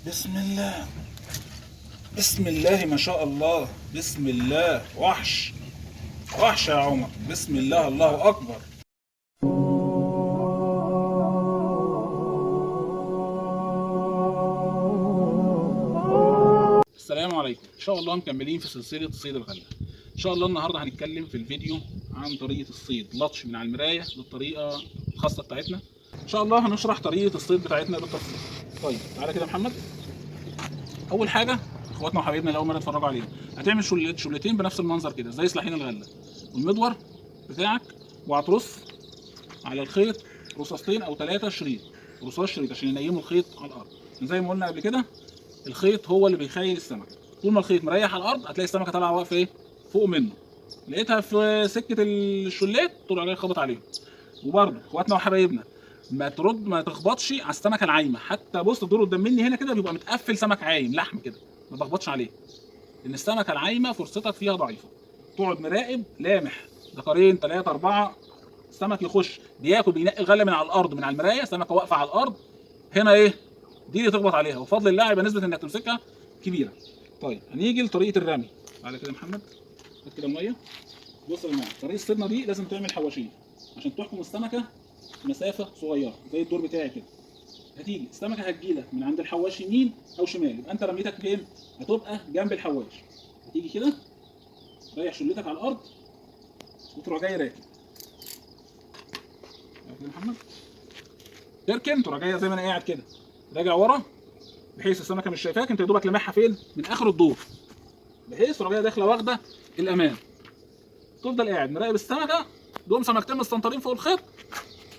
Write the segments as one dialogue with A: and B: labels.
A: بسم الله، بسم الله ما شاء الله، بسم الله. وحش وحش يا عمر، بسم الله، الله اكبر. السلام عليكم. ان شاء الله مكملين في سلسلة صيد الغلة. ان شاء الله النهارده هنتكلم في الفيديو عن طريقه الصيد لطش من على المراية بالطريقة الخاصة بتاعتنا. ان شاء الله هنشرح طريقه الصيد بتاعتنا بالتفصيل. طيب تعالى كده يا محمد. اول حاجة اخواتنا وحبايبنا اللي اول مرة يتفرجوا علينا، هتعمل شلتين بنفس المنظر كده زي سلاحين الغلة، والمدور بتاعك، وهترص على الخيط رصاصتين او 3 شريط، رصاص شريط عشان ينيموا الخيط على الارض. زي ما قلنا قبل كده الخيط هو اللي بيخيل السمكة. طول ما الخيط مريح على الارض هتلاقي السمكة طالعه واقفة ايه فوق منه. لقيتها في سكة الشلات طول عليها خبط عليهم. وبرده اخواتنا وحبايبنا ما تخبطش على السمكة العايمه. حتى بص الدور قدام مني هنا كده بيبقى متقفل سمك عايم لحم كده، ما تخبطش عليه، لان السمكة العايمه فرصتك فيها ضعيفة. تقعد مراقب لامح ذكرين 3 4، السمك يخش بياكل بينقي الغلة من على الارض من على المراية. سمكة واقفة على الارض هنا ايه دي اللي تخبط عليها، وبفضل الله يبقى نسبه انك تمسكها كبيرة. طيب هنيجي لطريقه الرمي. تعالى كده يا محمد، هات كده المية. بص يا جماعة، طريقه صيدنا دي لازم تعمل حواشين عشان تحكم السمكة مسافة صغيرة زي الدور بتاعي كده. هتيجي السمكة هتجيلك من عند الحواش يمين او شمال، يبقى انت رميتك فين؟ هتبقى جنب الحواش. هتيجي كده ريح شلتك على الارض وتروح جاي راكب يا محمد، تركن تروح جاية زي ما انا قاعد كده راجع ورا، بحيث السمكة مش شايفاك، انت يا دوبك لامعها فين؟ من اخر الدور، بحيث تروح جاية داخله واخده الامان. تفضل قاعد مراقب السمكة، دوم سمكتين مستنطرين فوق الخيط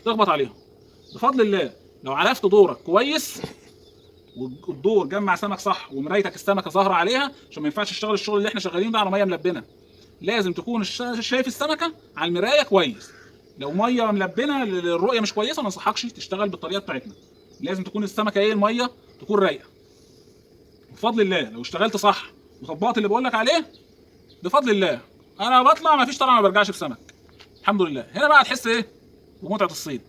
A: تخبط عليهم. بفضل الله لو عرفت دورك كويس والدور جمع سمك صح ومرايتك السمكة ظاهره عليها، عشان ما ينفعش تشتغل الشغل اللي احنا شغالينه ده على مية ملبنه. لازم تكون شايف السمكة على المراية كويس. لو مية ملبنه الرؤية مش كويسة ما انصحكش تشتغل بالطريقة بتاعتنا. لازم تكون السمكة ايه المية تكون رايقة. بفضل الله لو اشتغلت صح وطبقت اللي بقول لك عليه بفضل الله انا بطلع ما فيش طبعا ما برجعش بسمك الحمد لله. هنا بقى هتحس ايه بمتعه الصيد،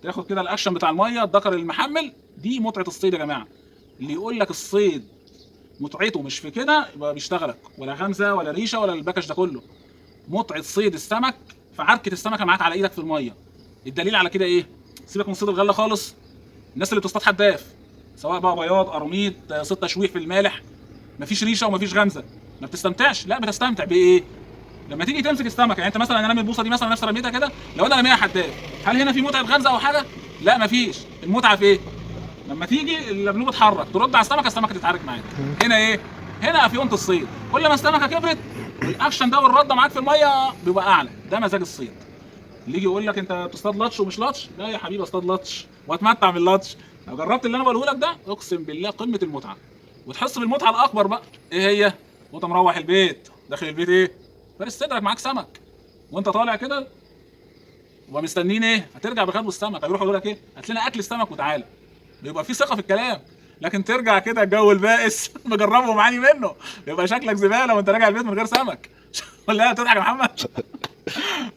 A: تاخد كده الاكشن بتاع المية الذكر المحمل. دي متعه الصيد يا جماعة. اللي يقول لك الصيد متعته مش في كده يبقى بيشتغلك، ولا غمزه ولا ريشه ولا البكش ده كله. متعه صيد السمك في عركة السمكة معاك على ايدك في المية. الدليل على كده ايه؟ سيبك من صيد الغلة خالص، الناس اللي بتصطاد حداف سواء بقى بياض قراميط صيد تشويح في المالح، مفيش ريشه ومفيش غمزه، ما بتستمتعش. لا بتستمتع بايه؟ لما تيجي تمسك السمكة. يعني انت مثلا انا رامي البوصه دي مثلا نفس رميتها كده، لو انا راميها حداف هل هنا في متعه غمزه او حاجة؟ لا مفيش. المتعة في ايه؟ لما تيجي اللبلوبه تتحرك ترد على السمكة، السمكة تتحرك معاك. هنا ايه؟ هنا افيونه الصيد. كل ما السمكة كبرت الاكشن ده والرده معاك في المية بيبقى اعلى. ده مزاج الصيد. اللي يجي يقول لك انت بتصطاد لطش ومش لطش، لا يا حبيبي اصطاد لطش واتمتع باللطش. لو جربت اللي انا بقوله لك ده اقسم بالله قمة المتعة. وتحس بالمتعة الاكبر بقى ايه هي؟ وانت مروح البيت داخل البيت ايه؟ فارس صدرك معاك سمك، وانت طالع كده ومستنيين ايه؟ هترجع بغدو السمك. هيروحوا يقولوا لك ايه؟ هات لنا اكل السمك وتعالى. بيبقى في ثقة في الكلام. لكن ترجع كده الجو البائس مجربه ومعاني منه، يبقى شكلك زبالة وانت راجع البيت من غير سمك. ولا تضحك يا محمد؟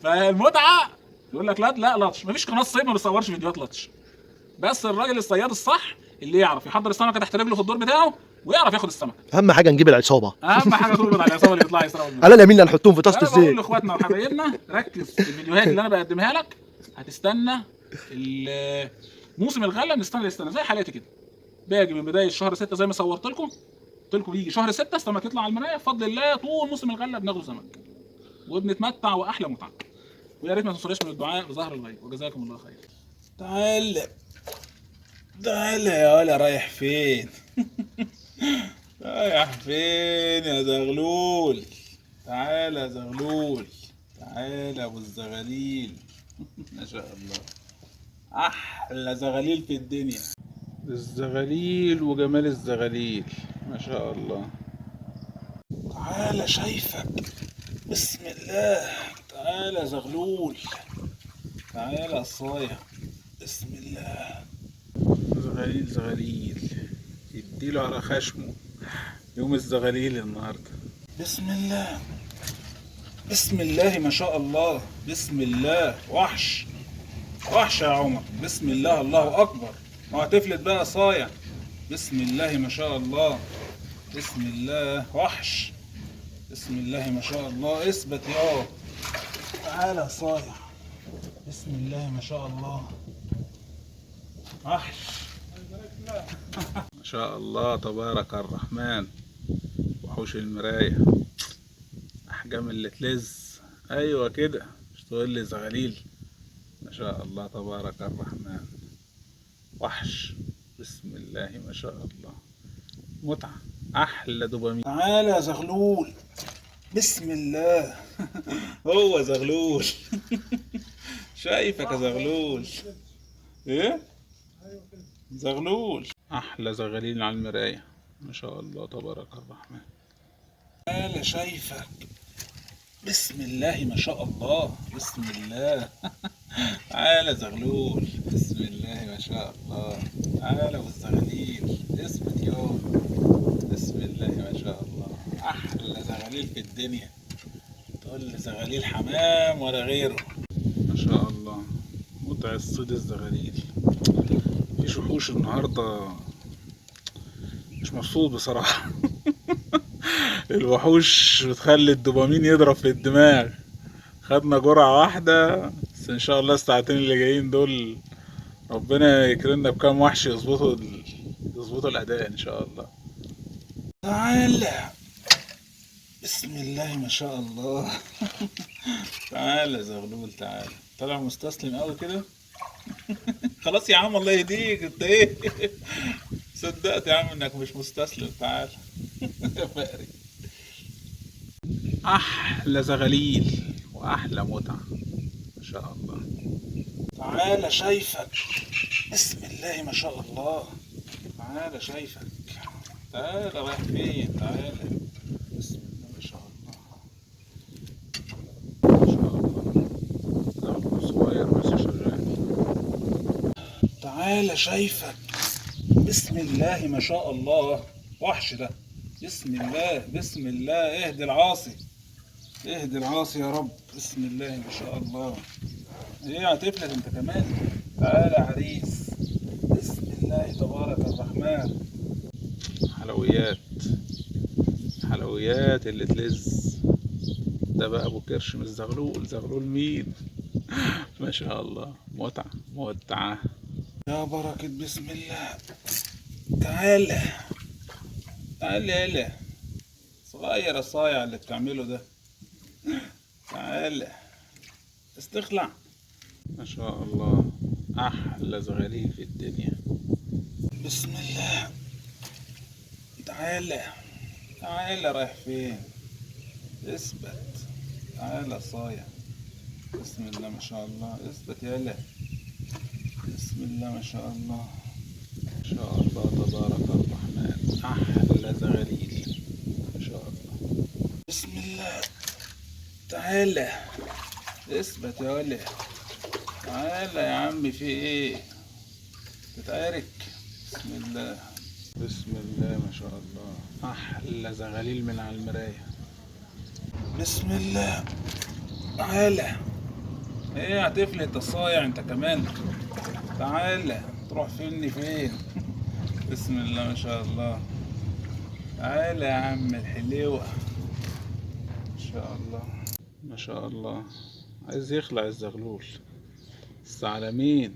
A: فالمتعه يقول لك لا لا لطش، مفيش قناة صيد ما بتصورش فيديوهات لطش. بس الراجل الصياد الصح اللي يعرف يحضر السمكة تحت رجله في الدور بتاعه ويعرف ياخد السمكة.
B: اهم حاجة نجيب العصابة،
A: اهم حاجة تقبض على العصابة اللي بيطلع يسرقوا منها.
B: على اليمين اللي هنحطهم في طاسه
A: انا بقول
B: الزيت.
A: لاخواتنا وحبايبنا ركز في الفيديوهات اللي انا بقدمها لك. هتستنى موسم الغلة من السنة للسنة زي حالاتي كده. باجي من بداية شهر 6 زي ما صورت لكم، قلت لكم بيجي شهر 6 السمك يطلع على المراية. بفضل الله طول موسم الغلة بناخده سمك وبنتمتع واحلى متعه. ويا ريت ما تنسوناش من الدعاء بظهر الغيب، وجزاكم الله خير. تعال تعال يا ولا، رايح فين؟ رايح فين يا زغلول؟ تعال يا زغلول، تعال يا ابو الزغاليل. ما شاء الله احلى زغاليل في الدنيا. الزغاليل وجمال الزغاليل ما شاء الله. تعال شايفك، بسم الله. تعال يا زغلول، تعال يا صايع، بسم الله. زغاليل زغاليل، يديله على خشمه يوم الزغاليل النهارده. بسم الله، بسم الله ما شاء الله، بسم الله. وحش وحش يا عمر، بسم الله، الله اكبر. ما هتفلت بقى صايع. بسم الله ما شاء الله، بسم الله، وحش. بسم الله ما شاء الله، اثبت يا تعالى صايع. بسم الله ما شاء الله، وحش. ما شاء الله تبارك الرحمن. وحوش المراية، احجام اللي تلز. ايوه كده، مش تقول لي زغاليل. ما شاء الله تبارك الرحمن، وحش. بسم الله ما شاء الله، متعة، احلى دوبامين. تعالى يا زغلول، بسم الله. هو زغلول. شايفك يا زغلول. ايه زغلول؟ احلى زغاليل على المراية، ما شاء الله تبارك الرحمن. تعالى شايفك، بسم الله ما شاء الله، بسم الله. تعالى زغلول، بسم الله ما شاء الله. تعالى والزغاليل، اثبت يوم. بسم الله ما شاء الله، احلى زغاليل في الدنيا. تقول لي زغاليل حمام ولا غيره. ما شاء الله، متع الصيد الزغاليل. في وحوش النهارده، مش مبسوط بصراحة. الوحوش بتخلي الدوبامين يضرب في الدماغ. خدنا جرعة واحدة بس، ان شاء الله الساعتين اللي جايين دول ربنا يكرمنا بكام وحش يظبطوا الاداء ان شاء الله. تعالى، بسم الله ما شاء الله. تعالى زغلول، تعالى. طلع مستسلم قوي كده. خلاص يا عم، الله يهديك، انت ايه؟ صدقت يا عم انك مش مستسلم. تعالى يا فقري. احلى زغاليل واحلى متعه، ما شاء الله. تعالى شايفك، بسم الله ما شاء الله. تعالى شايفك، تعالى رايح فين؟ تعالى، بسم الله ما شاء الله، ما شاء الله. زغلول صغير بس شغال. تعالى شايفك، بسم الله ما شاء الله. وحش ده، بسم الله، بسم الله. اهدي العاصي، اهدي العاصي يا رب. بسم الله ما شاء الله. ايه هتفلت انت كمان؟ تعالى يا عريس، بسم الله تبارك الرحمن. حلويات، حلويات اللي تلز. ده بقى ابو كرش مش زغلول. زغلول مين؟ ما شاء الله، متعة متعة يا بركة. بسم الله. تعالى تعالى يلا، صغير الصايع اللي بتعمله ده. تعالى استخلع. ما شاء الله، احلى زغاليل في الدنيا. بسم الله. تعالى تعالى، رايح فين؟ اثبت. تعالى صايع، بسم الله ما شاء الله. اثبت يلا، بسم الله ما شاء الله. ما شاء الله تبارك الرحمن، احلى زغاليل ما شاء الله. بسم الله. تعالى اثبت يا ولد. تعالى يا عمي، في ايه؟ تتعارك؟ بسم الله، بسم الله ما شاء الله. احلى زغاليل من على المراية. بسم الله. تعالى، ايه هتفلت الصايع انت كمان؟ تعالى، تروح فيني فين؟ بسم الله ما شاء الله. تعالى يا عم الحليوة، ما شاء الله ما شاء الله. عايز يخلع الزغلول، بس على مين؟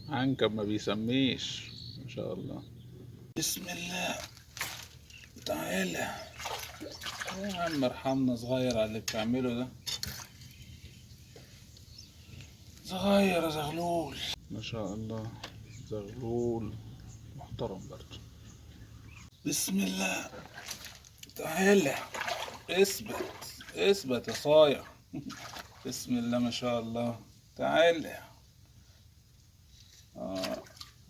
A: عنكب ما بيسميش. ما شاء الله. بسم الله. تعالى يا عم، ارحمنا. صغير على اللي بتعمله ده، صغير يا زغلول. ما شاء الله، زغلول محترم برضه. بسم الله. تعالى اثبت، اثبت يا صايع. بسم الله ما شاء الله. تعالى،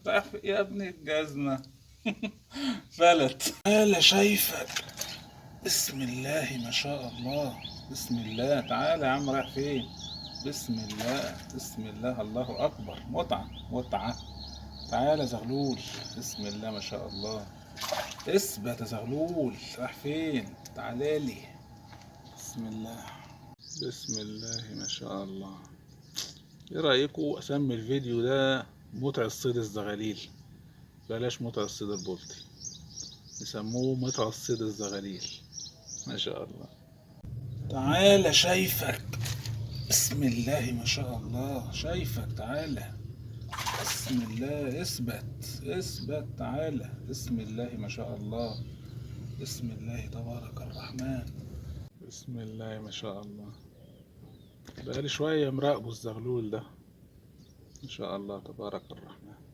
A: رايح يا ابني الجزمة. فلت. تعالى شايفك، بسم الله ما شاء الله. بسم الله. تعالى يا عم، رايح فين؟ بسم الله، بسم الله، الله أكبر. متعة متعة. تعالى زغلول، بسم الله ما شاء الله. اثبت يا زغلول، رايح فين؟ تعالى لي. بسم الله، بسم الله ما شاء الله. ايه رأيكم اسمي الفيديو ده متع الصيد الزغاليل؟ بلاش متع الصيد البلطي، يسموه متع الصيد الزغاليل. ما شاء الله. تعالى شايفك، بسم الله ما شاء الله، شايفك، تعالى بسم الله، اثبت اثبت، تعالى بسم الله ما شاء الله، بسم الله تبارك الرحمن، بسم الله ما شاء الله. بقالي شوية مراقبة الزغلول ده، ما شاء الله تبارك الرحمن.